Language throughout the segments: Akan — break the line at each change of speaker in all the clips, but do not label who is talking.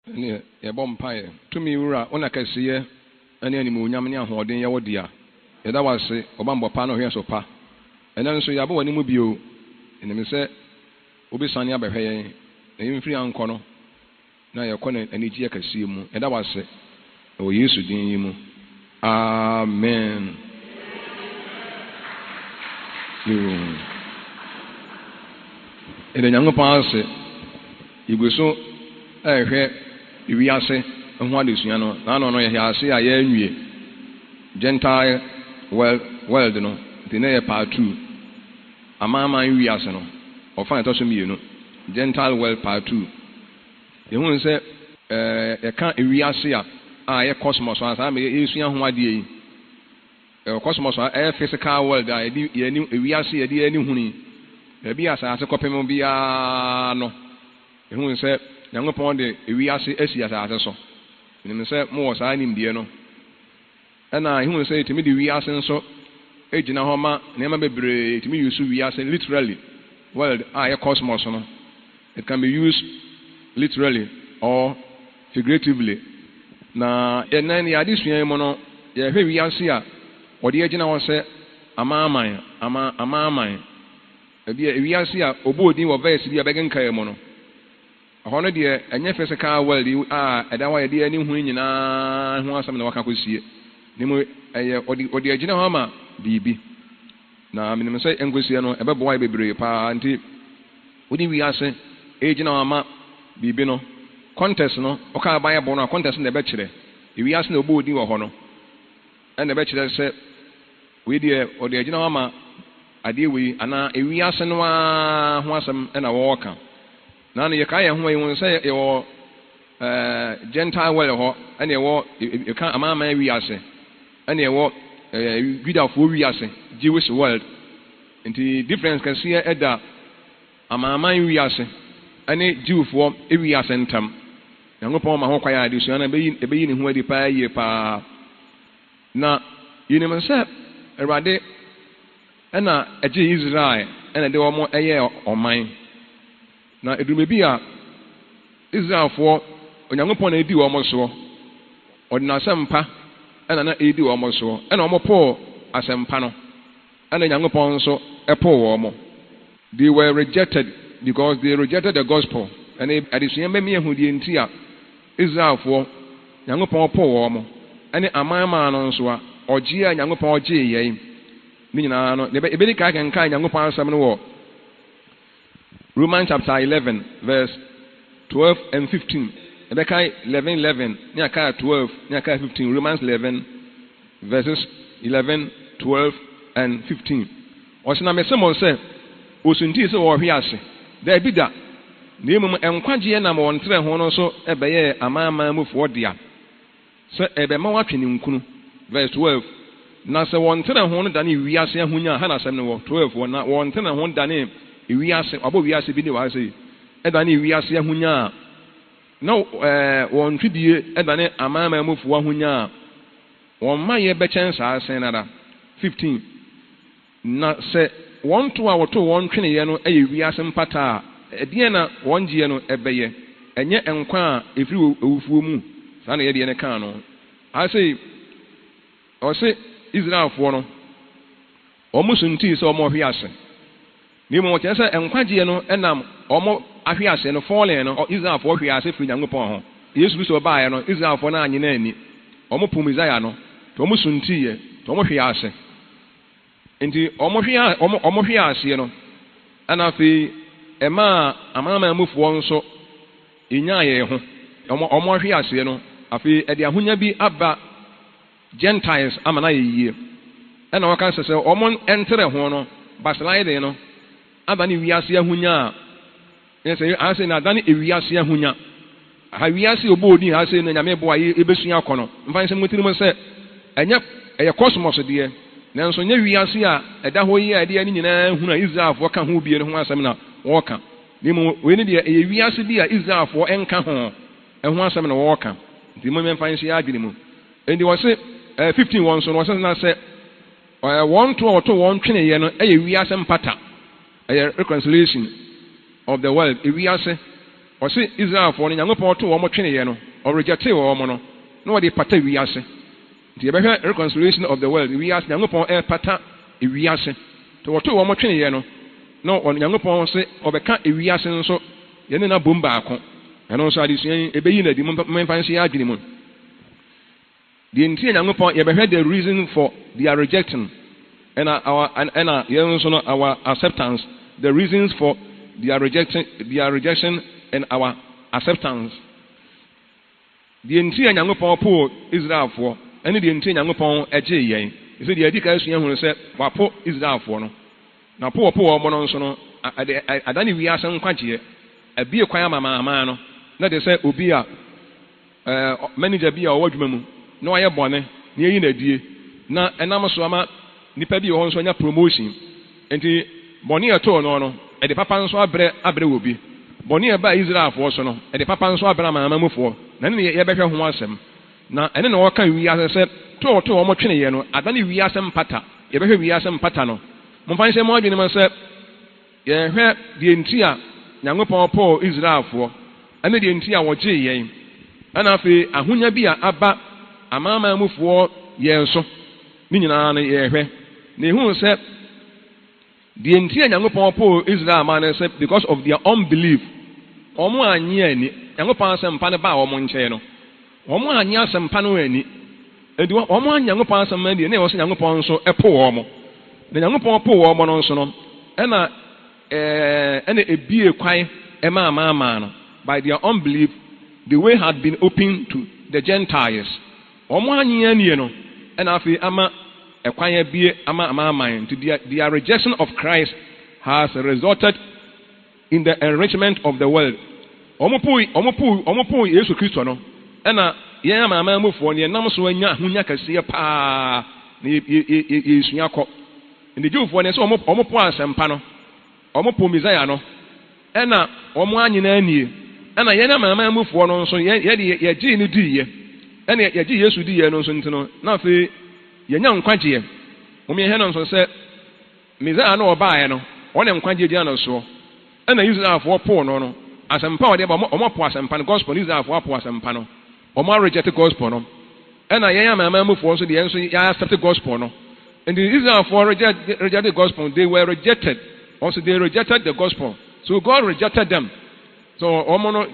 Ɛnneɛ yɛbɔ mpaeɛ. Tumi Wura, wo na kɛseyɛ ne animuonyam ne ahoɔden yɛ wo dea. Yɛda wo ase wɔ bammɔ pa ne ɔhwɛso pa. Ɛnnɛ nso yɛaba w'anim bio. Yɛnim sɛ wobɛsiane abɛhwɛ yɛn, na yɛmfiri ha nkɔ no, na yɛkɔ no anigyeɛ kɛseɛ mu. Yɛda wo ase wɔ Yesu din yi mu. Amen. Yɛda Nyankopɔn ase. Yɛgu so rehwɛ wiase ho adesua no. N'ano no yɛhwɛ ase a yɛanwie Gentile world world no, nti na ɛyɛ part two. Amanaman wiase no, ɔfa a ɛtɔ so mmienu, Gentile world part two. Yɛhunu sɛ yɛka wiase a a ɛyɛ cosmos a saa mmerɛ yɛresua ho adeɛ yi, ɛwɔ cosmos a ɛyɛ physical world a yɛde yɛn ani wiase yɛde yɛn ani hunu yi, baabi a asase kɔpem biara no, yɛhunu sɛ Nyankopɔn de wiase asi asase so. Menim sɛ mowɔ saa nimdeɛ no. Ɛna yɛhunu sɛ yɛtumi de wiase nso gyina hɔ ma nneɛma bebree. Yɛtumi use wiase literally, world a ɛyɛ cosmos no. It can be used literally or figuratively. Na ɛnnɛ yɛn adesua yi mu no, yɛhwɛ wiase a wɔde agyina hɔ sɛ amanaman, ama, amanaman. Ebi a wiase a ɔbɔɔ din wɔ verse bi a bɛkenkan mu no, ɛhɔ no deɛ ɛnyɛ physical world yi a ɛda hɔ a yɛde ani hu nyinaa ho asɛm na wɔka kɔsie. Na mmom ɛyɛ ɔde agyina hɔ ama biribi. Na menim sɛ nkosie no ɛbɛboa yɛ bebree paa nti wode wiase ɛgyina hɔ ama biribi no context no ɔka Bible no a context no na ɛbɛkyerɛ ewiase na ɔbɔɔ din wɔ hɔ no ɛna ɛbɛkyerɛ sɛ wei deɛ ɔde agyina hɔ ama adeɛ wei anaa ewiase no ara ho asɛm ɛna wɔreka. Na no yɛka yɛn ho yɛhu sɛ yɛwɔ Gentile world hɔ ɛna yɛwɔ yɛka amanaman wiase ɛna yɛwɔ Judafoɔ wiase, Jewish world. Nti difference kɛseɛ ɛda amanaman wiase ɛne Jewfoɔ wiase ntam. Nyankopɔn ma ho kwan a adesua no ɛbɛyi ne ho adi paa yie paa. Na yɛnim sɛ Awurade ɛna ɛgye Israel ɛna ɛde wɔn ɛyɛ ɔman. Na eduru bi a Israelfoɔ Onyankopɔn na edi wɔn soɔ. Ɔde n'asɛmpa ɛna na edi wɔn soɔ. Ɛna wɔn poo asɛmpa no. Ɛna Onyankopɔn nso ɛpoo wɔn. They were rejected because they rejected the gospel. Ɛna adesua bɛmi ehu deɛ nti a Israelfoɔ Nyankopɔn poo wɔn. Ɛne aman no nso a ɔgye a Nyankopɔn gyee yɛn. Ne nyinaa no ebedi kan kenkan Nyankopɔn asɛm no wɔ Romans chapter 11 verse 12 and 15. Ɛbɛka 11 11 ne aka 12 ne aka 15. Romans 11 verses 11, 12 and 15. Ɔsɛ na mese mo sɛ osuntii sɛ wɔhwe ase. Daabi da. Na mmom nkwagyeɛ nam wɔn ntrɛ ho no nso ɛbɛyɛɛ amanaman mufoɔ dea. Sɛ ɛbɛma wɔatwe ne nkunu. Verse 12. Na sɛ wɔn ntrɛ ho no dane wiase ahonya a ha na asɛm no wɔ 12 wɔ na wɔn ntrɛ ho dane wiase wabɔ wiase bi ne wɔ ha sɛ ɛdane wiase ahonya a na wɔn twidie ɛdane amanaman mufoɔ ahonya a wɔn mma yɛ bɛkyɛn saa sɛn nara. 15. Na sɛ wɔn to a wɔto wɔn tweneɛ no yɛ wiase mpata a ɛdeɛn na wɔn gyeɛ no ɛbɛyɛ ɛnyɛ nkwa a ɛfiri awufuo mu saa na yɛdeɛ no kaa no ha sɛ ɔse Israelfoɔ no wɔn suntii sɛ wɔn ɔhwe ase na mmom ɔkyerɛ sɛ nkwagyeɛ no ɛnam wɔn ahwe ase no falling no Israelfoɔ hwe ase firi Nyankopɔn ho. Yesu Kristo baeɛ no Israelfoɔ no anyina ani wɔn po Mesaia no nti wɔn suntiiɛ nti wɔn hwe ase nti wɔn hwe aseɛ no ɛna afei ɛmaa amanaman mufoɔ nso enyaa yɛn ho wɔn ahwe aseɛ no afei ɛde ahonya bi aba Gentiles ama na yɛ yie ɛna wɔka sɛ wɔn ntere ho no backsliding no aba ne wiase ahonya a ɛyɛ sɛ aha na adane ewiase ahonya aha wiase obɔ odin ha sɛ na Nyame boa yɛ ebesua akɔ no mfa nsɛm mu tirim sɛ ɛnyɛ ɛyɛ cosmos deɛ nanso nyɛ wiase a ɛda hɔ yi a ɛde ani nyinaa hunu a Israelfoɔ ka ho bie no ho asɛm na wɔreka. Na mmom wei ne deɛ ɛyɛ wiase bi a Israelfoɔ nka ho ɛho asɛm na wɔreka. Nti mo mfa nhyɛ adwene mu. Nti wɔse 15 wɔn so no wɔse na sɛ wɔn to a wɔto wɔn tweneɛ no ɛyɛ wiase mpata ɛyɛ reconciliation of the world ewiase. Ɔse Israelfoɔ no, Nyankopɔn too wɔn tweneeɛ no, ɔrejectee wɔn no, na ɔde pata wiase. Nti yɛbɛhwɛ reconciliation of the world, wiase, Nyankopɔn ɛrepata ewiase. Nti wɔtoo wɔn tweneeɛ no, na Nyankopɔn se ɔbɛka ewiase nso yɛne no abom baako. Ɛno nso adesua yi ɛbɛyi no adi, momfa nhyɛ yɛn adwene mu. Deɛ nti a Nyankopɔn, yɛbɛhwɛ the reason for their rejecting ɛna our, ɛna yɛn nso no our acceptance, the reasons for their rejecting, their rejection and our acceptance. Deɛ nti a Nyankopɔn poo Israelfoɔ ɛne deɛ nti a Nyankopɔn ɛgyee yɛn. Ɛsɛ deɛ adi kan asua hunu sɛ wapo Israelfoɔ no. Na po wɔpo wɔn no nso no, adane wiase nkwagyeɛ. Abie kwan ama amanaman no. Na de sɛ obi a manager bi a ɔwɔ adwuma mu na wayɛ bɔne na yɛyi no adie na ɛnam so ama nipa bi wɔ hɔ nso anya promotion. Nti bɔne a ɛtoo no no, ɛde papa nso abrɛ wɔ bi. Bɔne a ɛbaa Israelfoɔ so no, ɛde papa nso abrɛ amanamanmufoɔ. Na ɛne yɛbɛhwɛ ho asɛm. Na ɛne na wɔka wiase sɛ too too wɔn tweneeɛ no, adane wiase mpata. Yɛbɛhwɛ wiase mpata no. Momfa nhyɛ mo adwene mu sɛ yɛhwɛ deɛ nti a Nyankopɔn pɔɔ Israelfoɔ ɛne deɛ nti a wɔgyee yɛn. Ɛna afei ahonya bi a aba amanamanmufoɔ yɛn so ne nyinaa no yɛhwɛ. Na ehuu sɛ deɛ nti a Nyankopɔn pɔɔ Israel ma no sɛ because of their unbelief. Wɔn annye ani. Nyankopɔn asɛmpa no baa wɔn nkyɛn no, wɔn annye asɛmpa no ani. Enti wɔn annye Nyankopɔn asɛm ani, na ɛwɔ sɛ Nyankopɔn nso ɛpo wɔn. Na Nyankopɔn po wɔn no nso no, ɛna ebie kwan ɛma amanaman no. By their unbelief, the way had been open to the Gentiles. Wɔn annye ani no, ɛna afei ama ɛkwan abie ama amanaman. Nti their rejection of Christ has resulted in the enrichment of the world. Wɔn po Yesu Kristo no, ɛna yɛn amanaman mufoɔ no yɛnam so anya ahonya kɛseɛ paa na yɛsua kɔ. Nti Jewfoɔ no sɛ wɔn po asɛmpa no, wɔn po Messiah no, ɛna wɔn anyina anie. Ɛna yɛn amanaman mufoɔ no nso yɛde yɛgyee no diiɛ. Ɛna yɛgye Yesu diiɛ no nso nti no, na afei yɛnya nkwagyeɛ. Wɔn yɛhwɛ no nso sɛ Messiah no ɔbaeɛ no, ɔne nkwagyeɛ gyina no soɔ. Ɛna Israelfoɔ poo no, asɛmpa a ɔde ba, wɔn apo asɛmpa no, gospel no, Israelfoɔ apo asɛmpa no. Wɔn areject gospel no. Ɛna yɛn amanaman mufoɔ nso deɛ, yɛn nso yɛ accept gospel no. Nti Israelfoɔ rejected gospel, they were rejected. Also they rejected the gospel. So God rejected them. So wɔn no,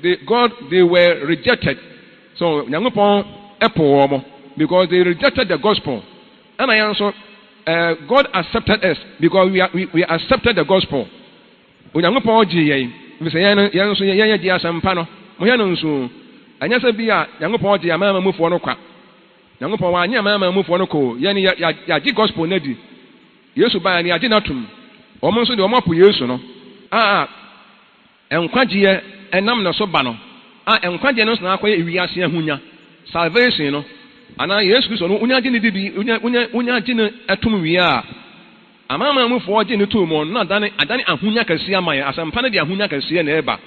they God they were rejected. So Nyankopɔn ɛpo wɔn because they rejected the gospel. Ɛna yɛn nso God accepted us because we accepted the gospel. Onyankopɔn gye yɛn sɛ yɛn no, yɛn nso yɛn yɛ gye asɛmpa no. Mo yɛn no nso ɛnyɛ sɛ bi a Nyankopɔn gye amanaman mufoɔ no kwa. Nyankopɔn wanyɛ amanaman mufoɔ no kɔ. Yɛn yɛ yɛagye gospel no adi. Yesu baa ne yɛagye n'atom. Wɔn nso deɛ, wɔn apo Yesu no a nkwagyeɛ ɛnam ne so ba no, a nkwagyeɛ no nso na akɔyɛ ewiase ahonya, salvation no anaa Yesu Kristo no. Wonya gye ne didi, wonya gye ne ɛtom wie a, amanaman mufoɔ gye ne tom mu no, na adane ahonya kɛseɛ ama yɛn. Asɛmpa no de ahonya kɛseɛ na ɛba.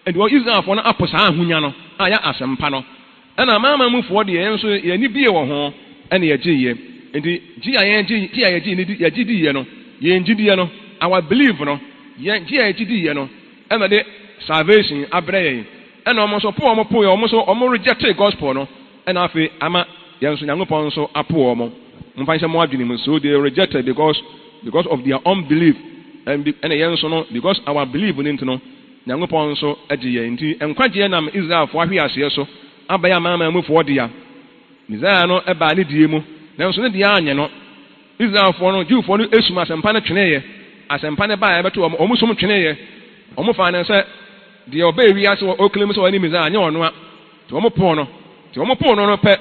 Ɛnti wɔ Israelfoɔ no apo saa ahonya no a yɛ asɛmpa no, ɛna amanaman mufoɔ deɛ, yɛn nso yɛn ani bie wɔ ho ɛna yɛgye yɛ. Nti gye a yɛn gye, gye a yɛgye ne di, yɛgye di yɛ no, yɛn gyidie no, our belief no, yɛn gye a yɛgye di yɛ no, ɛna de salvation abrɛ yɛn. Ɛna wɔn nso po, wɔn po yɛ, wɔn nso wɔn reject gospel no, ɛna afei ama yɛn nso Nyankopɔn nso apo wɔn. Mfa nhyɛ mo adwene mu. So they rejected because of their unbelief, ɛna yɛn nso no, because our belief ne nti no, Nyankopɔn nso agye yɛn. Nti nkwagyeɛ nam Israelfoɔ ahwe aseɛ so abɛyɛ amanaman mufoɔ dea. Messiah no ɛbaa ne die mu, nanso ne deɛ anyɛ no. Israelfoɔ no, Jewfoɔ no esum asɛmpa no tweneeɛ. Asɛmpa no baa ɛbɛto wɔn, wɔn sum tweneeɛ. Wɔn fa ne sɛ deɛ ɔbɛɛ wiase wɔ ɔclaim sɛ ɔne Messiah anyɛ ɔno a, nti wɔn poo no. Nti wɔn poo no pɛ,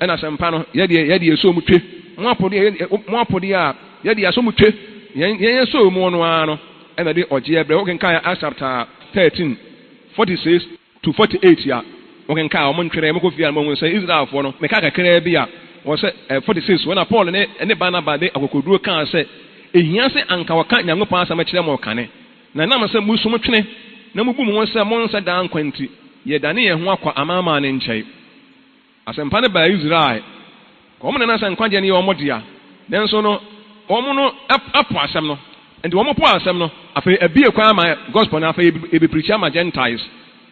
ɛna asɛmpa no yɛdeɛ yɛde eso mu twe. Mo apo deɛ, mo apo deɛ a, yɛde aso mu twe. Yɛn yɛn so mu no ara no, ɛna de ɔgyeɛ brɛ. Wɔkenkan Acts chapter 13:46 to 48 a, wɔkenkan wɔn ntwerɛ mo kɔ fie a, mo hu sɛ Israelfoɔ no meka kakraa bi a wɔ sɛ 46 wɔn na Paul ne Barnaba de akokoduro kaa sɛ ehia sɛ anka wɔka Nyankopɔn asɛm kyerɛ mo kane, na nam sɛ musum twene na mubu mo ho sɛ mo nsa daa nkwa nti, yɛdane yɛn ho akɔ amanaman ne nkyɛn. Asɛmpa no baa Israel wɔn nana sɛ nkwagyeɛ no yɛ wɔn dea, nanso no wɔn no apo asɛm no. Nti wɔn po asɛm no, afei abie kwan ama gospel no, afei ebepreach ama Gentiles.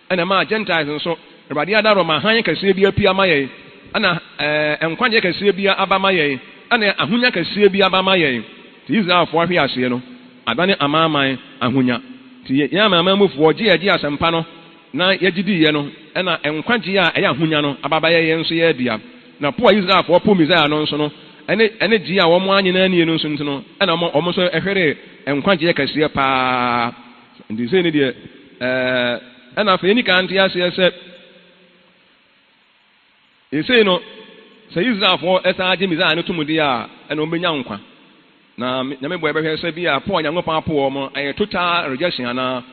Ɛna ɛmaa Gentiles nso, Awurade adaworoma hann kɛseɛ bi apue ama yɛn, ɛna ɛɛ nkwagyeɛ kɛseɛ bi aba ama yɛn, ɛna ahonya kɛseɛ bi aba ama yɛn. Nti Israelfoɔ ahwe aseɛ no, adane amanaman ahonya. Nti yɛn amanaman mufoɔ gye a yɛgye asɛmpa no na yɛgye diiɛ no, ɛna nkwagyeɛ a ɛyɛ ahonya no aba abɛyɛ yɛn nso yɛn dea. Na po a Israelfoɔ poo Mesaia no nso no, ɛne ɛne gye a wɔn annye no annie no nso nti no, ɛna wɔn wɔn nso hweree nkwagyeɛ kɛseɛ pa ara. Nti sei ne deɛ ɛɛ ɛna afei yɛnni kan nte aseɛ sɛ seesei no sɛ Israelfoɔ san gye Mesaia no tom deɛ a, ɛna wɔbɛnya nkwa. Na Nyame boa yɛbɛhwɛ sɛ bi a po a Nyankopɔn apo wɔn no ɛyɛ total rejection anaa,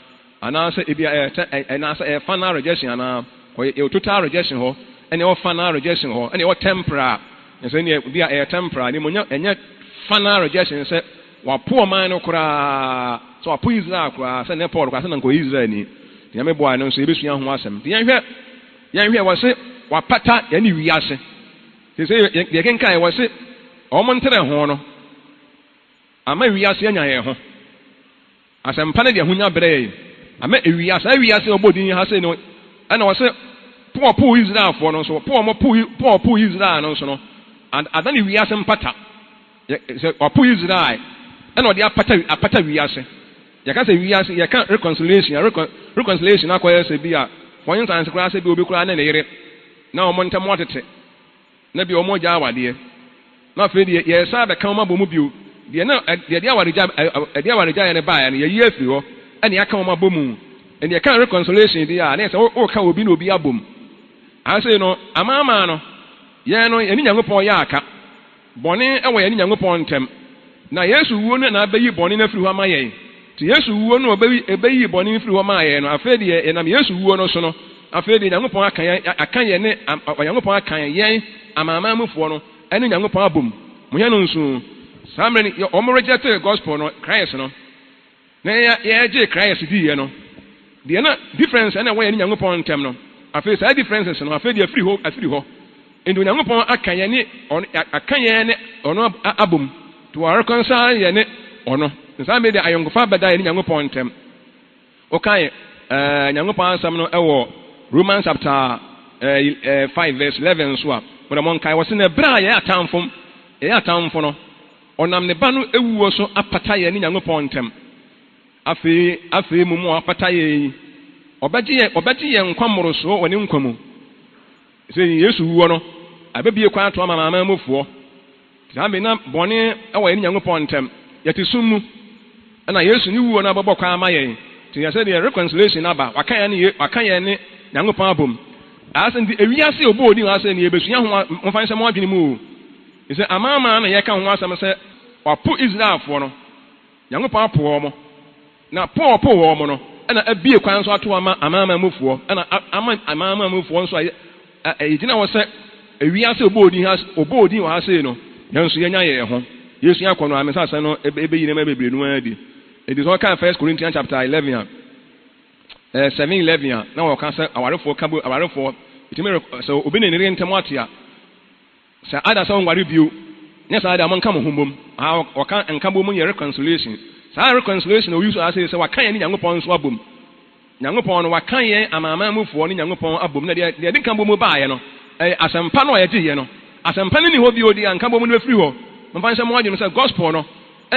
anaasɛ ebi a ɛyɛ tɛ anaasɛ ɛyɛ final rejection anaa. Kɔ yɛwɔ total rejection hɔ, ɛna ɛwɔ final rejection hɔ, ɛna ɛwɔ temporal. Na sɛ ɛneɛ bi a ɛyɛ temporal, na mmom ɛnyɛ final rejection sɛ wapo ɔman no koraa, sɛ wapo Israel koraa, sɛ nnɛ Paul koraa sɛ na nka ɔyɛ Israelni. Nti Nyame boa ɛno nso yɛbɛsua ho asɛm. Nti yɛnhwɛ, yɛnhwɛ, wɔse wapata yɛne wiase. Seesei deɛ yɛkenkan, wɔse wɔn ntere ho no ama wiase anya yɛn ho. Asɛmpa no de ahonya brɛ yɛn. Ama wiase, saa wiase a wɔbɔ din ha sei no, ɛna wɔse po a ɔpoo Israelfoɔ no nso, po a wɔpo, po a ɔpoo Israel no nso no, adane wiase mpata. Sɛ ɔpo Israel, ɛna ɔde apata, apata wiase. Yɛka sɛ wiase, yɛka reconciliation a, reconciliation akɔyɛ sɛ bi a, for instance koraa sɛ bi obi koraa ne ne yere, na wɔn ntam atete, na bi wɔn agya awadeɛ, na afei deɛ yɛresan abɛka wɔn abɔ mu bio, deɛ na deɛ ɛde awaregya ɛde awaregyaeɛ no baeɛ no yɛyi afiri hɔ, ɛna yɛaka wɔn abɔ mu. Ɛnna yɛka reconciliation deɛ a, na yɛ sɛ woka obi na obi abom. Afei no, amanaman no, yɛn no, yɛne Nyankopɔn yɛ aka. Bɔne wɔ yɛne Nyankopɔn ntam. Na Yesu wuo no na abɛyi bɔne no afiri hɔ ama yɛn. Nti Yesu wuo no a ɔbɛyi, ɛbɛyii bɔne no firi hɔ maa yɛn no, afei deɛ yɛnam Yesu wuo no so no, afei deɛ Nyankopɔn aka yɛn, aka yɛn ne, Onyankopɔn aka yɛn amanaman mufoɔ no ne Nyankopɔn abom. Monhwɛ no nso, saa mmerɛ no, wɔn rejectee gospel no, Christ no. Na yɛgyee Christ diiɛ no, deɛ na difference a na ɛwɔ yɛne Nyankopɔn ntam no, afei saa differences no, afei deɛ afiri hɔ, afiri hɔ. Enti Onyankopɔn aka yɛne ɔno, aka yɛn ne ɔno abom, to reconcile yɛne ɔno. Na saa mmerɛ deɛ ayɔnkofa bɛda yɛne Nyankopɔn ntam. Wokae ɛɛ Nyankopɔn asɛm no ɛwɔ Romans chapter ɛɛ 5 verse 11 nso a, mo na monkae, wɔse na ɛberɛ a yɛyɛ atamfo, yɛyɛ atamfo no, Ɔnam ne Ba no wuo so apata yɛn ne Nyankopɔn ntam. Afei, afei mmom a wapata yɛn yi, ɔbɛgye yɛn, ɔbɛgye yɛn nkwa mmorosoɔ wɔ ne nkwa mu. Sɛ Yesu wuo no, abɛbue kwan ato ama amanaman mufoɔ. Saa bere na bɔne wɔ yɛne Nyankopɔn ntam. Yɛte sum mu. Ɛna Yesu ne wuo no abɛbɔ kwan ama yɛn. Nti yɛ sɛ deɛ reconciliation aba, waka yɛn ne, waka yɛn ne Nyankopɔn abom. Asɛ nti ewiase a ɔbɔɔ din wɔ ha sɛ ne yɛbɛsua ho, momfa nhyɛ mo adwene mu o. Efisɛ amanaman na yɛka ho asɛm sɛ wɔapo Israelfoɔ no, Nyankopɔn apo wɔn, na po a ɔpoo wɔn no na abue kwan nso ato ama amanaman mufoɔ, ɛna ama amanaman mufoɔ nso a yɛgyina hɔ sɛ ewiase ɔbɔɔ din ha, ɔbɔɔ din wɔ ha sei no, yɛn nso yɛanya yɛn ho. Yɛsua kɔ no a, me nsa asɛm no ɛbɛyi nneɛma bebree no ara adi. Enti sɛ wɔka First Corinthians chapter 11 a, 7:11 a, na wɔka sɛ awarefoɔ ka bo, awarefoɔ, ɛtumi sɛ obi ne ne yere ntam ate a, Sɛ ada sɛ ɔnware bio, nyɛ saa de a monka mo ho mbom. Aa wɔka nkabom yɛ reconciliation. Saa reconciliation a oyi so ase sɛ waka yɛn ne Nyankopɔn nso abom. Nyankopɔn no waka yɛn amanaman mufoɔ ne Nyankopɔn abom na deɛ deɛ ɛde nkabom baeɛ no ɛyɛ asɛmpa no a yɛgyeeɛ no. Asɛmpa no nni hɔ bio deɛ a nkabom no bɛfiri hɔ. Momfa nhyɛ mo adwene mu sɛ gospel no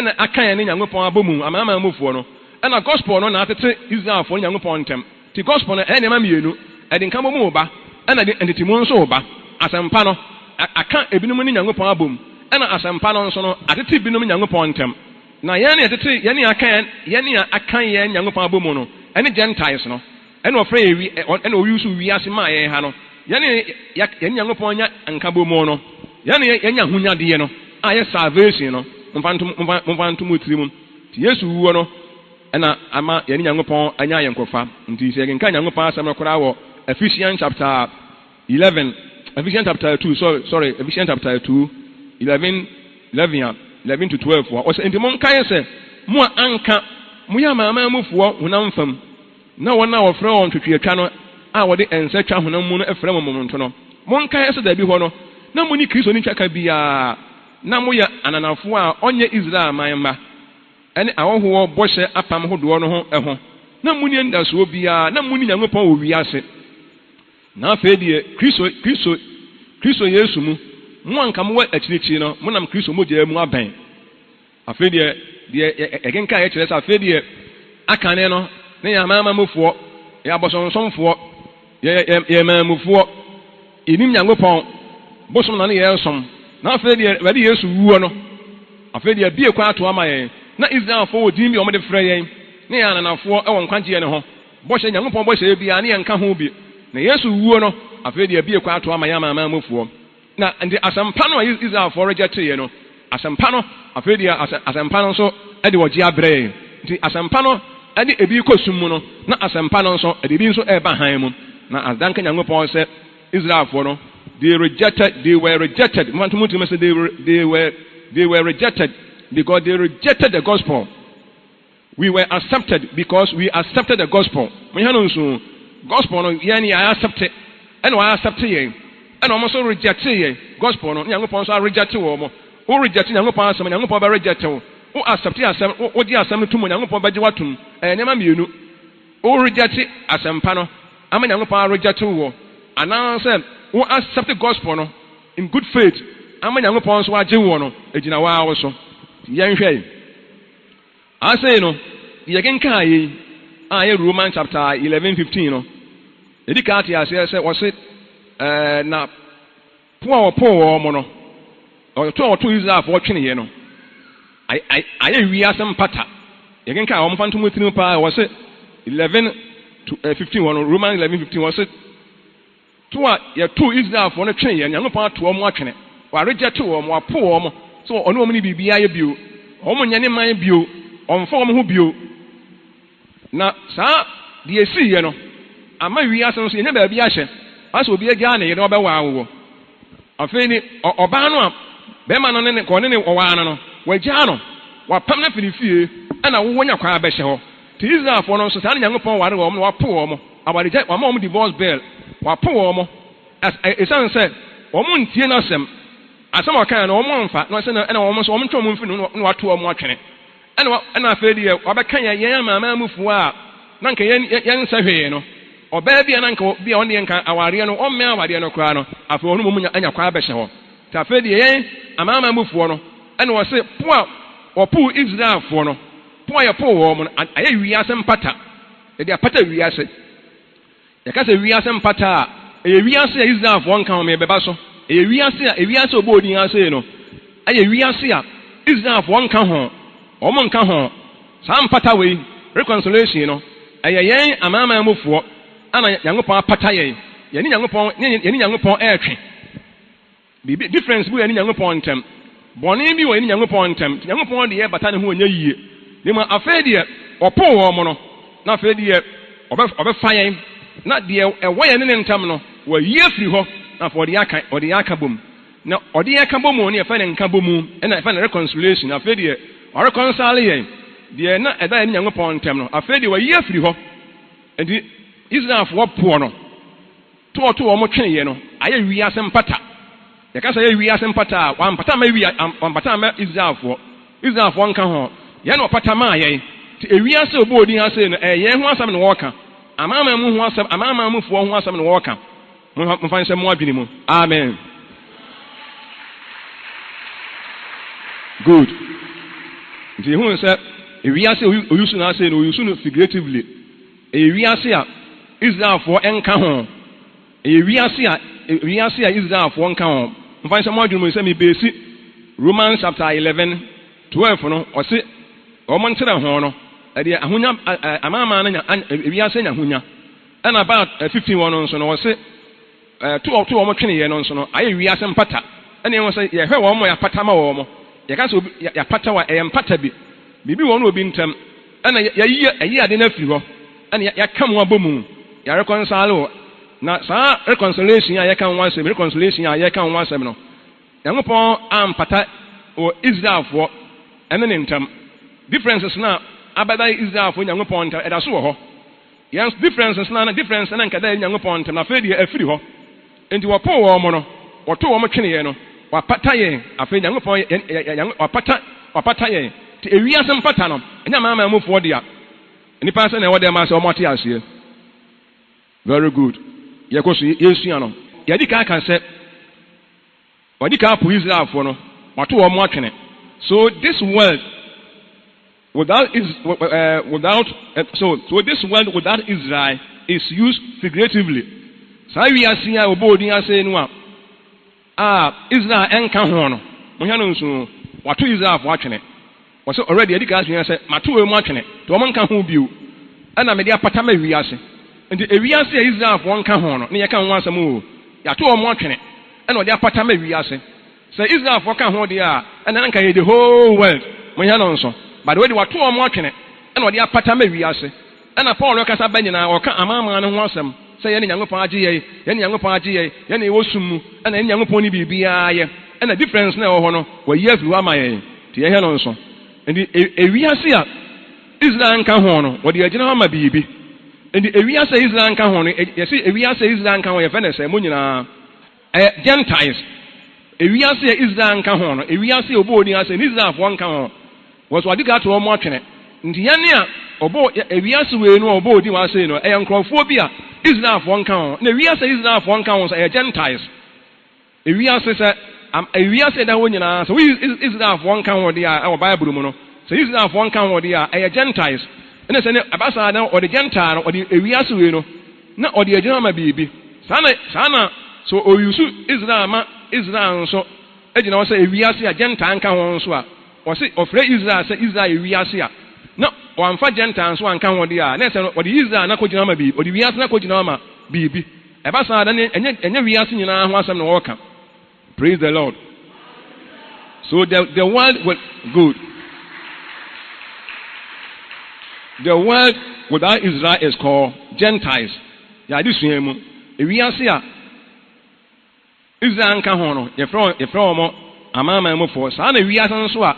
na aka yɛn ne Nyankopɔn abɔ mu, amanaman mufoɔ no. Ɛna gospel no na atete Israelfoɔ ne Nyankopɔn ntam. Nti gospel no ɛyɛ nneɛma mmienu, ɛde nkabom reba, ɛna ɛde ntetemu nso reba. Asɛmpa no, aka ebinom ne Nyankopɔn abɔ mu, ɛna asɛmpa no nso no, atete binom ne Nyankopɔn ntam. Na yɛn a yɛtete, yɛn a aka yɛn, yɛn a aka yɛn Nyankopɔn abɔ mu no, ɛne Gentiles no. Ɛna ɔfrɛ yɛn wi, ɛna ɔuse wiase maa yɛn ha no, yɛne yɛne Nyankopɔn nya nkabɔmu no, yɛne yɛnya ahonyadeɛ no a ɛyɛ salvation no, momfa nto, momfa, momfa nto mo tiri mu. Nti Yesu wuo no ɛna ama yɛne Nyankopɔn anya ayɔnkofa. Nti sɛ yɛkenkan Nyankopɔn asɛm no koraa wɔ Ephesians chapter 11, Ephesians chapter 2, sorry, sorry, Ephesians chapter 2, 11, 11 a, 11 to 12 a, ɔsɛ, nti monkae sɛ mo a anka moyɛ amanaman mufoɔ honam fam, Na wɔn a wɔfrɛ wɔn twetweatwa no a wɔde nsa twa honam mu no frɛ mo momonoto no, monkae sɛ dabi hɔ no, na monni Kristo ne twaka biara, na moyɛ ananafo a wɔnyɛ Israel man mma. ne ahɔhoɔ bɔhyɛ apam hodoɔ no ho ho, na monni anidasoɔ biara, na monni Nyankopɔn wɔ wiase. Na afei deɛ, Kristo, Kristo, Kristo Yesu mu, mo a anka mowɔ akyirikyiri no, monam Kristo mogya mu abɛn. Afei deɛ, deɛ yɛkenkan yɛ kyerɛ sɛ afei deɛ akane no ne yɛn amanamanmufoɔ, yɛn abosonsomfoɔ, yɛ yɛ manmufoɔ, yɛnim Nyankopɔn, bosom na ne yɛresom. Na afei deɛ Awurade Yesu wuo no, afei deɛ abue kwan ato ama yɛn. Na Israelfoɔ wɔ din bi a wɔde frɛ yɛn, ne yɛn ananafoɔ wɔ nkwagyeɛ no ho. Bɔhyɛ, Nyankopɔn bɔhyɛ biara ne yɛnka ho bi. Na Yesu wuo no, afei deɛ abue kwan ato ama yɛn amanamanmufoɔ. Na nti asɛmpa no a Israelfoɔ rejecteeɛ no, asɛmpa no, afei deɛ asɛmpa no nso de ɔgyeɛ abrɛ yɛn. Nti asɛmpa no de ebi rekɔ sum mu no, na asɛmpa no nso de ebi nso reba hann mu. Na aseda nka Nyankopɔn sɛ Israelfoɔ no, they rejected, they were rejected. Momfa nto mo tirim sɛ they, they were, they were rejected because they rejected the gospel. We were accepted because we accepted the gospel. Monhwɛ no nso, gospel no yɛn yɛ accept, ɛna wɔn accept yɛn, ɛna wɔn nso reject yɛn gospel no. Nyankopɔn nso reject wɔn. Wo reject Nyankopɔn asɛm, Nyankopɔn bɛ reject wo. Wo accept asɛm, wo gye asɛm no tom, Nyankopɔn bɛgye w'atom. Ɛyɛ nneɛma mmienu. Wo reject asɛmpa no ama Nyankopɔn reject wo, anaasɛ wo accept gospel no in good faith ama Nyankopɔn nso agye wo no, egyina wo ara wo so. Yɛnhwɛ yi. Afei no, deɛ yɛkenkan yi a ɛyɛ Roman chapter 11 15 no, yɛdi kan ate aseɛ sɛ wɔse ɛɛ na po a wɔpoo wɔn no, ɔto a wɔto Israelfoɔ tweneeɛ no, ayɛ wiase mpata. Yɛkenkan wɔn fa ntom tirim paa, wɔse 11 to 15 hɔ no, Roman 11 15 wɔse To a yɛtoo Israelfoɔ no tweneeɛ no, Nyankopɔn ato wɔn atwene. Warejɛte wɔn, wapo wɔn sɛ ɔne wɔn nni biribiara yɛ bio. Wɔn nyɛ ne man bio, ɔmfa wɔn ho bio. Na saa deɛ ɛsiiɛ no ama wiase no nso yɛnya baabi ahyɛ. Ayɛ sɛ obi agyaa ne yere na ɔbɛwaa wo. Afei ne ɔbaa no a bɛrima no ne ne kɔ ne ne ɔwaa no no, wagyaa no, wapam no afiri ne fie, ɛna wo woanya kwan abɛhyɛ hɔ. Nti Israelfoɔ no nso, saa na Nyankopɔn ware wɔn na wapo wɔn. Awaregyae, wama wɔn divorce bill, wapo wɔn, as esiane sɛ wɔn ntie n'asɛm, asɛm a ɔkaeɛ no wɔn amfa, na ɔsɛ na ɛna wɔn nso wɔn ntwe wɔn mfiri ne ho na wato wɔn atwene. Ɛna wa, ɛna afei deɛ wabɛka yɛn, yɛn amanaman mufoɔ a na nka yɛn, yɛn nsɛ hwee no, ɔbaa bi a na nka bi a ɔne yɛn nka awareɛ no, ɔmmɛn awareɛ no koraa no, afei ɔno mmom anya kwan abɛhyɛ hɔ. Nti afei deɛ yɛn amanaman mufoɔ no, ɛna ɔse po a wɔpoo Israelfoɔ no, po a yɛpoo wɔn no, ayɛ wiase mpata. Yɛde apata wiase. Yɛka sɛ wiase mpata a, ɛyɛ wiase a Israelfoɔ nka ho, merebɛba so. Ɛyɛ wiase a, ewiase a ɔbɔɔ din ara sei no, ɛyɛ wiase a Israelfoɔ nka ho. Wɔn nka ho. Saa mpata wei, reconciliation no, ɛyɛ yɛn amanaman mufoɔ a na Nyankopɔn apata yɛn. Yɛne Nyankopɔn, yɛne Nyankopɔn ɛretwe. Biribi, difference bi wɔ yɛne Nyankopɔn ntam. Bɔne bi wɔ yɛne Nyankopɔn ntam, nti Nyankopɔn de yɛn bata ne ho ɛnyɛ yie. Na mmom afei deɛ ɔpoo wɔn no, na afei deɛ ɔbɛ, ɔbɛfa yɛn, na deɛ ɛwɔ yɛne ne ntam no, wayi afiri hɔ, na afei ɔde yɛn aka, ɔde yɛn aka bom. Na ɔde yɛn ka bom no, yɛfrɛ no nka bomu, ɛna yɛfrɛ no reconciliation. Afei deɛ ɔreconcile yɛn, deɛ na ɛda yɛne Nyankopɔn ntam no, afei deɛ wayi afiri hɔ. Enti Israelfoɔ poɔ no, To a ɔtoo wɔn tweneeɛ no ayɛ wiase mpata. Yɛka sɛ ayɛ wiase mpata a, wampata amma wia, wampata amma Israelfoɔ. Israelfoɔ nka ho. Yɛn na ɔpata maa yɛn. Nti ewiase a ɔbɔɔ din ha sei no, ɛyɛ yɛn ho asɛm na wɔreka. Amanaman mu ho asɛm, amanaman mufoɔ ho asɛm na wɔreka. Momfa, momfa nhyɛ mo adwene mu. Amen. Good. Nti yɛhunu sɛ ewiase a ɔyusu no ha sei no, ɔyusu no figuratively. Ɛyɛ wiase a Israelfoɔ nka ho. Ɛyɛ wiase a wiase a Israelfoɔ nka ho. Momfa nhyɛ mo adwene mu sɛ mebesi Romans chapter 11, 12 no, ɔse wɔn nkyerɛ ho no, ɛdeɛ ahonya amanaman no nya, wiase anya ahonya. Ɛna ba 15 hɔ no nso no, ɔse to to wɔn tweneeɛ no nso no, ayɛ wiase mpata. Ɛna ɛwɔ sɛ yɛhwɛ wɔn a yɛapata ma wɔn. Yɛka sɛ obi yɛapata wa, ɛyɛ mpata bi. Biribi wɔ wɔn ne obi ntam. Ɛna yɛayi yɛayi ade no afiri hɔ, ɛna yɛaka mu abɔ mu, yɛareconcile wɔ. Na saa reconciliation a yɛka ho asɛm, reconciliation a yɛka ho asɛm no, Nyankopɔn ampata wɔ Israelfoɔ ɛne ne ntam. Differences no a abɛda Israelfoɔ Nyankopɔn ntam, ɛda so wɔ hɔ. Yɛn differences no a difference no a nka ɛda yɛne Nyankopɔn ntam no, afei deɛ afiri hɔ. Enti wɔpoo wɔn no, wɔtoo wɔn tweneeɛ no, wapata yɛn. Afei Nyankopɔn, yɛn, yɛn, wapata, wapata yɛn. Nti ewiase mpata no, ɛnyɛ amanaman mufoɔ dea. Nnipa sɛ na ɛwɔ dɛm asɛ wɔn ate aseɛ. Very good. Yɛkɔ so yɛsua no. Yɛadi kan aka sɛ wɔadi kan apo Israelfoɔ no, wɔato wɔn atwene. So this world without is without so so this world without Israel is used figuratively. Saa wiase a wɔbɔ odin ase no a Israel nka ho no, mohwɛ no nso, wɔato Israelfoɔ atwene. Wɔsɛ already yɛdi kan asua sɛ mato wɔn mu atwene, nti wɔn nka ho bio. Ɛna mede apata ma wiase. Nti ewiase a Israelfoɔ nka ho no, ne yɛka ho asɛm o, yɛato wɔn atwene, ɛna ɔde apata ma wiase. Sɛ Israelfoɔ ka ho deɛ a, ɛna nka yɛ the whole world. Mohwɛ no nso. But wɔde wato wɔn atwene, ɛna ɔde apata ma wiase. Ɛna Paul kasa ba nyinaa, ɔka amanaman no ho asɛm sɛ yɛne Nyankopɔn agye yɛn, yɛne Nyankopɔn agye yɛn, yɛne yɛwɔ sum mu, ɛna yɛne Nyankopɔn ne biribiara yɛ. Ɛna difference na ɛwɔ hɔ no, wɔyi afiri hɔ ama yɛn. Nti yɛhwɛ no nso. Nti ewiase a Israel nka ho no, wɔde agyina hɔ ama biribi. Nti ewiase a Israel nka ho no, yɛsi ewiase a Israel nka ho, yɛfɛ no sɛ mo nyinaa ɛyɛ Gentiles. Ewiase a Israel nka ho no, ewiase a ɔbɔ odin ase ne Israelfoɔ nka ho, wɔso ade ka ato wɔn atwene. Nti yɛne a ɔbɔ ewiase wei no a ɔbɔ odin wɔ ase no, ɛyɛ nkurɔfoɔ bi a Israelfoɔ nka ho. Na ewiase a Israelfoɔ nka ho nso, ɛyɛ Gentiles. Ewiase sɛ ewiase ɛda hɔ nyinaa sɛ woyi Israelfoɔ nka ho deɛ a, ɛwɔ Bible mu no, sɛ Israelfoɔ nka ho deɛ a, ɛyɛ Gentiles. Ɛna sɛ ne ɛba saa na ɔde Gentile no, ɔde ewiase wei no na ɔde agyina ama biribi. Saa na so oyusu Israel ma Israel nso gyina hɔ sɛ ewiase a Gentile nka ho nso a, wɔsi ɔfrɛ Israel sɛ Israel yɛ wiase a, na wɔamfa Gentile nso anka ho deɛ a, na ɛsɛ no ɔde Israel na kɔgyina ama biribi, ɔde wiase na kɔgyina ama biribi. Ɛba saa na ɛnyɛ wiase nyinaa ho asɛm na wɔreka. Praise the Lord. So the world with good. The world without Israel is called Gentiles. Yɛade sua mu. Ewiase a Israel nka ho no, yɛfrɛ wɔn amanaman mufoɔ. Saa na wiase nso a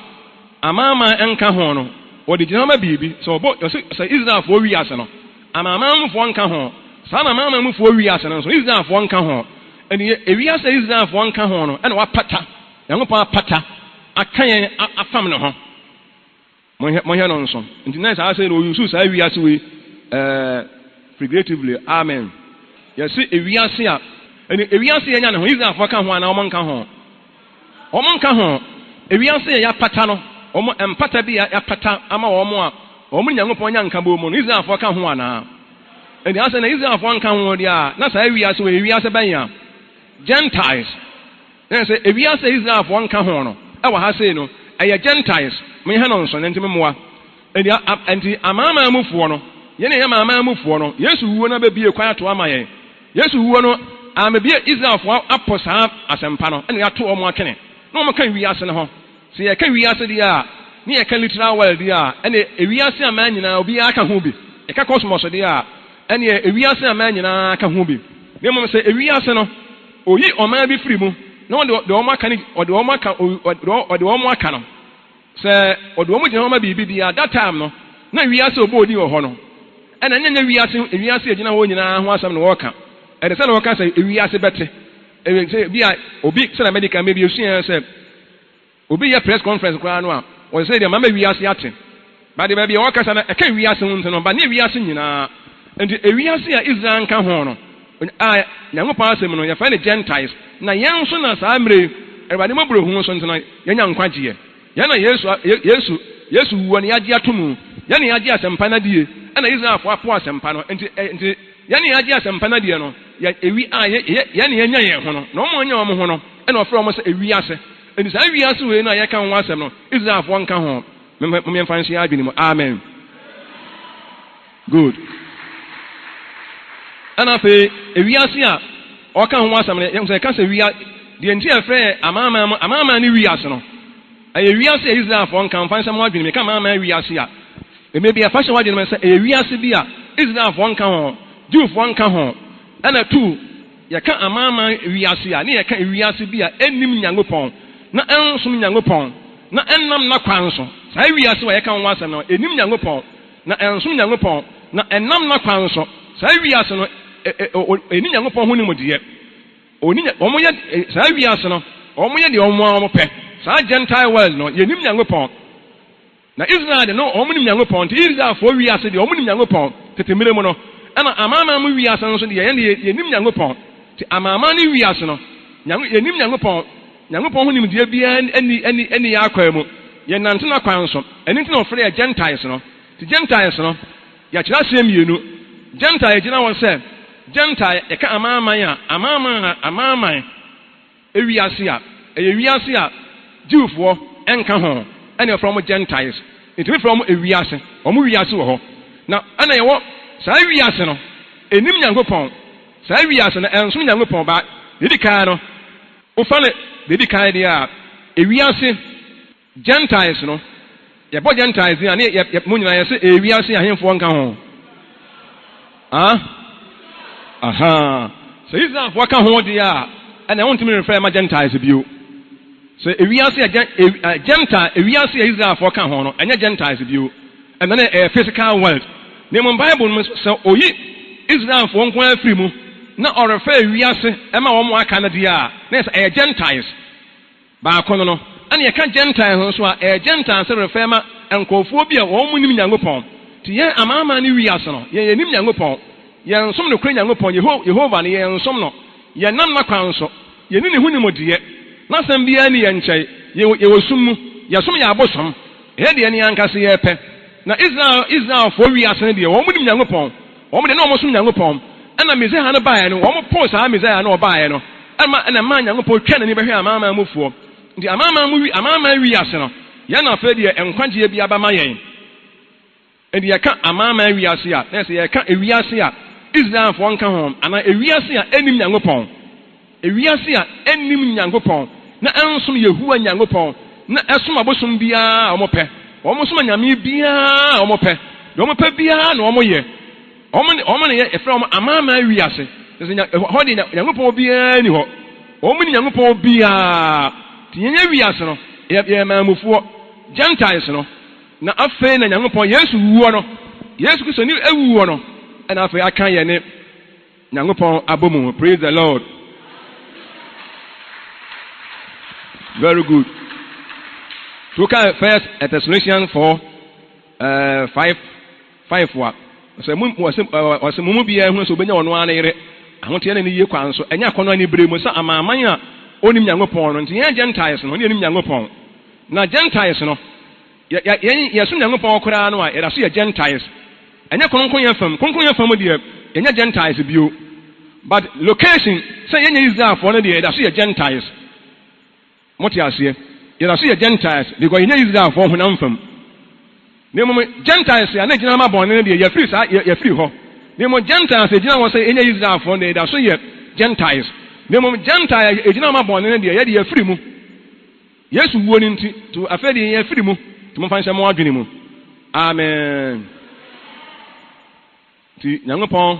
amanaman nka ho no, wɔde gyina ma biribi. Sɛ ɔbɔ sɛ Israelfoɔ wiase no, amanaman mufoɔ nka ho. Saa na amanaman mufoɔ wiase no nso, Israelfoɔ nka ho. Ɛni ewiase a Israelfoɔ nka ho no, ɛna wapata. Nyankopɔn apata aka yɛn afam ne ho. Monhwɛ no nso. Nti na saa sɛ na oyusu saa wiase wei figuratively. Amen. Yɛsi ewiase a ɛni ewiase yɛnya ne ho, Israelfoɔ ka ho anaa wɔn nka ho? Wɔn nka ho. Ewiase yɛ yɛapata no, wɔn mpata bi a yɛapata ama wɔn a wɔn ne Nyankopɔn nya nka bɔ mu no, Israelfoɔ ka ho anaa? Ɛni asɛ na Israelfoɔ nka ho deɛ a, na saa ewiase wɔ ewiase bɛn a Gentiles. Na sɛ ewiase a Israelfoɔ nka ho no ɛwɔ ha sei no, ɛyɛ Gentiles. Monyɛ no nso ne ntumi mmoa. Ɛni nti amanaman mufoɔ no, yɛn a yɛ amanaman mufoɔ no, Yesu wuo no abɛbie kwan ato ama yɛn. Yesu wuo no amebie Israelfoɔ apɔ saa asɛmpa no, ɛna yɛato wɔn atwene na wɔn ka wiase no ho. Sɛ yɛka wiase deɛ a, ne yɛka literal world deɛ a, ɛna ewiase aman nyinaa obiara ka ho bi. Yɛka cosmos deɛ a, ɛne ewiase aman nyinaa ka ho bi. Na mmom sɛ ewiase no oyi ɔman bi firi mu na ɔde wɔn aka ne ɔde wɔn aka ɔde wɔn aka no sɛ ɔde wɔn gyina hɔ ma biribi deɛ, that time no na wiase ɔbɔ odin wɔ hɔ no, ɛna nyɛ wiase egyina hɔ nyinaa ho asɛm na wɔreka. Ɛde sɛ na wɔka sɛ ewiase bɛte ewi sɛ bi a obi sɛ na medical maybe esua sɛ obi yɛ press conference koraa no a, wɔsɛ sɛ deɛ mama wiase ate bade baabi a wɔkasa no, ɛka wiase ho nti no ba ne wiase nyinaa. Nti ewiase a Israel nka ho no a, Nyankopɔn asɛm no yɛfrɛ no Gentiles. Na yɛn nso na saa mmerɛ yi Awurade mmɔborɔ hu nso nti no yɛnya nkwagyeɛ. Yɛn na Yesu wuo no yɛagye ato mu, yɛn na yɛagye asɛmpa no adie, ɛna Israelfoɔ apo asɛmpa no. Nti yɛn na yɛagye asɛmpa no adie no, yɛ ewi a yɛ yɛn na yɛnya yɛn ho no, na wɔn anya wɔn ho no, ɛna ɔfrɛ wɔn sɛ ewiase. Nti saa wiase wei no a yɛka ho asɛm no, Israelfoɔ nka ho. Mmeɛmfa nhyɛ adwene mu. Amen. Good. Ɛna afei ewiase a ɔka ho asɛm no, yɛn sɛ yɛka sɛ wia deɛ nti yɛfrɛ yɛ amanaman mu, amanaman ne wiase no, ɛyɛ wiase a Israelfoɔ nka. Mfa nsɛm adwene mu, yɛka amanaman wiase a, eme bi ɛfa hyɛ wadwene mu sɛ ɛyɛ wiase bi a Israelfoɔ nka ho, Jewfoɔ nka ho. Ɛna tu yɛka amanaman wiase a, ne yɛka wiase bi a ɛnnim Nyankopɔn na ɛnsom Nyankopɔn na ɛnnam n'akwan so. Saa wiase a yɛka ho asɛm no, ɛnim Nyankopɔn na ɛnsom Nyankopɔn na ɛnam n'akwan so. Saa wiase no ɛni Nyankopɔn ho nimdeɛ. Oni wɔn yɛ saa wiase no, wɔn yɛ deɛ wɔn a wɔn pɛ. Saa Gentile world no, yɛnim Nyankopɔn. Na Israel de no, wɔn nim Nyankopɔn. Nti Israelfoɔ wiase deɛ, wɔn nim Nyankopɔn tete mmerɛ mu no. Ɛna amanaman mu wiase no nso deɛ, yɛn deɛ yɛnim Nyankopɔn. Nti amanaman ne wiase no, yɛnim Nyankopɔn. Nyankopɔn ho nimdeɛ biara nni yɛn akwan mu. Yɛnnante n'akwan so. Ɛno nti na wɔfrɛ yɛn Gentiles no. Nti Gentiles no, yɛakyerɛ aseɛ mmienu. Gentile gyina hɔ sɛ, Gentile, yɛka amanaman a, amanaman a, amanaman. Wiase a, ɛyɛ wiase a Jewfoɔ nka ho, ɛna yɛfrɛ wɔn Gentiles. Yɛtumi frɛ wɔn ewiase, wɔn wiase wɔ hɔ. Na ɛna yɛwɔ saa wiase no, ɛnnim Nyankopɔn. Saa wiase no, ɛnsom Nyankopɔn. Ba, deɛ ɛdi kan no, wofa no deɛ ɛdi kan deɛ a, ewiase, Gentiles no, yɛbɔ Gentiles din a, ne yɛ, yɛ, mo nyinaa yɛse ɛyɛ wiase ahenfoɔ nka ho. Ah? Aha. Sɛ Israelfoɔ ka ho deɛ a, ɛna wontumi mfrɛ ma Gentiles bio. Sɛ ewiase a Gentile, ewiase a Israelfoɔ ka ho no, ɛnyɛ Gentiles bio. Ɛna ne ɛyɛ physical world. Na mmom Bible no sɛ oyi Israelfoɔ nko ara firi mu na ɔrefa ewiase ɛma wɔn aka no deɛ a, na yɛ sɛ ɛyɛ Gentiles. Baako no no, ɛna yɛka Gentiles nso a, ɛyɛ Gentiles refer ma nkurɔfoɔ bi a wɔn mu nim Nyankopɔn. Nti yɛn amanaman ne wiase no, yɛn yɛnim Nyankopɔn. Yɛnsom nokorɛ Nyankopɔn, Yeho, Yehovah no, yɛnsom no. Yɛnnam n'akwan so. Yɛnni ne ho nimdeɛ. N'asɛm biara nni yɛn nkyɛn. Yɛwɔ, yɛwɔ sum mu. Yɛsom yɛn abosom. Ɛyɛ deɛ yɛn ankasa yɛpɛ. Na Israel, Israelfoɔ wiase no deɛ, wɔn nim Nyankopɔn. Wɔn deɛ na wɔsom Nyankopɔn. Ɛna Mesia no baeɛ no, wɔn poo saa Mesia no a ɔbaeɛ no. Ɛma, ɛna ɛmaa Nyankopɔn twaa n'ani bɛhwɛɛ amanaman mufoɔ. Nti amanaman mu wi, amanaman wiase no, yɛn na afei deɛ nkwagyeɛ bi aba ma yɛn. Enti yɛka amanaman wiase a, na yɛ sɛ yɛreka ewiase a Israelfoɔ nka ho, anaa ewiase a ɛnnim Nyankopɔn. Ewiase a ɛnnim Nyankopɔn, na ɛnsom Yehowa Nyankopɔn, na ɛsom abosom biara a wɔpɛ. Wɔsom anyame biara a wɔpɛ. Deɛ wɔpɛ biara na wɔyɛ. Wɔn ne, wɔn na yɛfrɛ wɔn amanaman wiase. Kyerɛ sɛ, ɛhɔ deɛ Nyankopɔn biara nni hɔ. Wɔn nni Nyankopɔn biara. Nti yɛnyɛ wiase no, yɛyɛ manmufoɔ, Gentiles no. Na afei na Nyankopɔn, Yesu wuo no, Yesu Kristo ne wuo no, ɛna afei aka yɛne Nyankopɔn abɔ mu. Praise the Lord. Very good. So kan First Thessalonians 4, 5, 5 a, sɛ mo wɔsɛ mo mu biara hu sɛ obenya ɔno ara ne yere ahoteɛ ne ne yie kwan so, ɛnyɛ akɔnnɔ anibere mu sɛ amanaman a onim Nyankopɔn no. Nti yɛn Gentiles no, ne yɛnim Nyankopɔn. Na Gentiles no, yɛ, yɛ, yɛn, yɛsom Nyankopɔn koraa no a, yɛda so yɛ Gentiles. Ɛnyɛ kronkronyɛ fam. Kronkronyɛ fam deɛ, yɛnyɛ Gentiles bio. But location, sɛ yɛnyɛ Israelfoɔ no deɛ, yɛda so yɛ Gentiles. Mote aseɛ? Yɛda so yɛ Gentiles because yɛnyɛ Israelfoɔ honam fam. Na mmom Gentiles a na egyina ma bɔne no deɛ, yɛafiri saa, yɛafiri hɔ. Na mmom Gentiles a egyina hɔ sɛ yɛnyɛ Israelfoɔ no deɛ, yɛda so yɛ Gentiles. Na mmom Gentile a egyina hɔ ma bɔne no deɛ, yɛde yɛafiri mu. Yesu wuo no nti, nti afei deɛ yɛafiri mu. Nti momfa nhyɛ mo adwene mu. Amen. Nti Nyankopɔn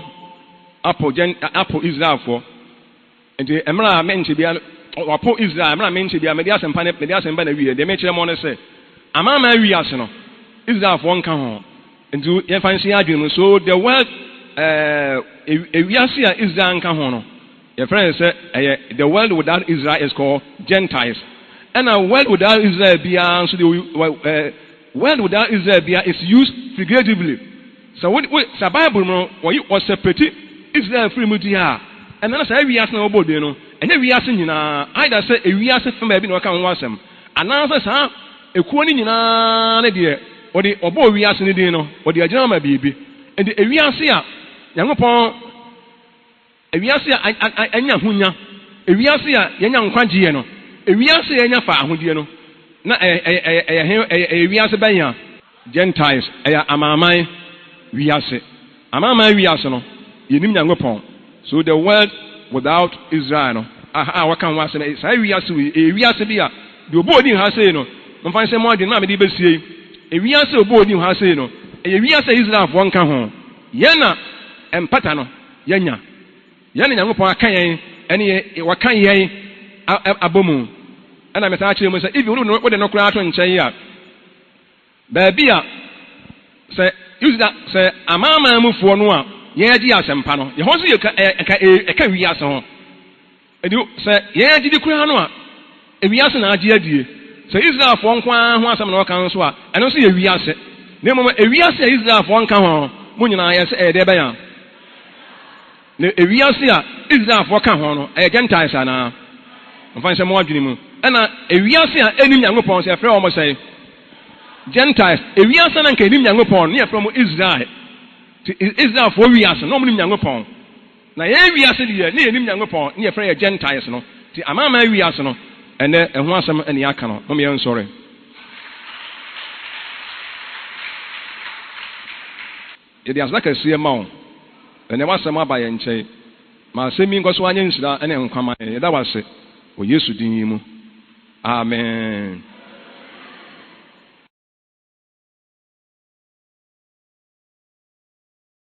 apo Gen apo Israelfoɔ. Nti mmerɛ a menkyɛ biara wapo Israel, mmerɛ a menkyɛ biara mede asɛmpa ne mede asɛm ba n'awieɛ. Deɛ mekyerɛ mo ne sɛ, amanaman wiase no, Israelfoɔ nka ho. Nti yɛmfa nhyɛ yɛn adwene mu. So the world ɛɛ ewiase a Israel nka ho no, yɛfrɛ no sɛ ɛyɛ the world without Israel is called Gentiles. Ɛna world without Israel biara nso deɛ ɛɛ world without Israel biara is used figuratively. Sɛ wo wo sɛ Bible mu no wɔyi wɔsɛpɛti Israel firi mu di a, ɛna na saa wiase na wɔbɔ din no, ɛnyɛ wiase nyinaa, either sɛ ewiase fa baabi na wɔka ho asɛm, anaasɛ saa ekuo no nyinaa ne deɛ wɔde wɔbɔɔ wiase no din no, wɔde agyina ama biribi. Enti ewiase a Nyankopɔn, ewiase a anya ahonya, ewiase a yɛanya nkwagyeɛ no, ewiase a yɛanya fa ahodeɛ no, na ɛyɛ ɛyɛ ɛyɛ ɛyɛ ɛyɛ ɛyɛ wiase bɛn a? Gentiles, ɛyɛ amanaman wiase. Amanaman wiase no, yɛnnim Nyankopɔn. So the world without Israel no, aha a wɔka ho asɛm, ɛyɛ saa wiase wei, ɛyɛ wiase bi a, deɛ ɔbɔɔ din ha sei no, momfa nhyɛ mo adwene mu a mede rebɛsie yi, ewiase a ɔbɔɔ din ha sei no, ɛyɛ wiase a Israelfoɔ nka ho. Yɛn na mpata no yɛanya. Yɛn na Nyankopɔn aka yɛn ɛne yɛn, waka yɛn abɔ mu. Ɛna mesan akyerɛ mu sɛ, even wode no koraa to nkyɛn a, Baabi a sɛ Israel, sɛ amanaman mufoɔ no a yɛn agye asɛmpa no, yɛn hɔ nso yɛ ka, ɛka, ɛka wiase ho. Ɛdi sɛ yɛn agye di koraa no a, ewiase na agye adie. Sɛ Israelfoɔ nko ara ho asɛm na ɔka nso a, ɛno nso yɛ wiase. Na mmom ewiase a Israelfoɔ nka ho no, mo nyinaa yɛ sɛ ɛyɛ deɛ bɛn a? Na ewiase a Israelfoɔ ka ho no, ɛyɛ Gentiles anaa? Mfa nhyɛ mo adwene mu. Ɛna ewiase a ɛnnim Nyankopɔn nso, yɛfrɛ wɔn sɛn? Gentiles. Ewiase a na nka ɛnnim Nyankopɔn no, ne yɛfrɛ wɔn Israel. Nti Israelfoɔ wiase no, na wɔn nim Nyankopɔn. Na yɛn wiase deɛ, ne yɛnnim Nyankopɔn, ne yɛfrɛ yɛ Gentiles no. Nti amanaman wiase no, ɛnnɛ ɛho asɛm ne yɛaka no. Mom yɛnsɔre. Yɛde aseda kɛseɛ ma wo ɛnnɛ w'asɛm aba yɛn nkyɛn. Ma asɛm yi nkɔ so ara nyɛ nhyira ne nkwa ma yɛn. Yɛda wo ase wɔ Yesu din mu. Amen.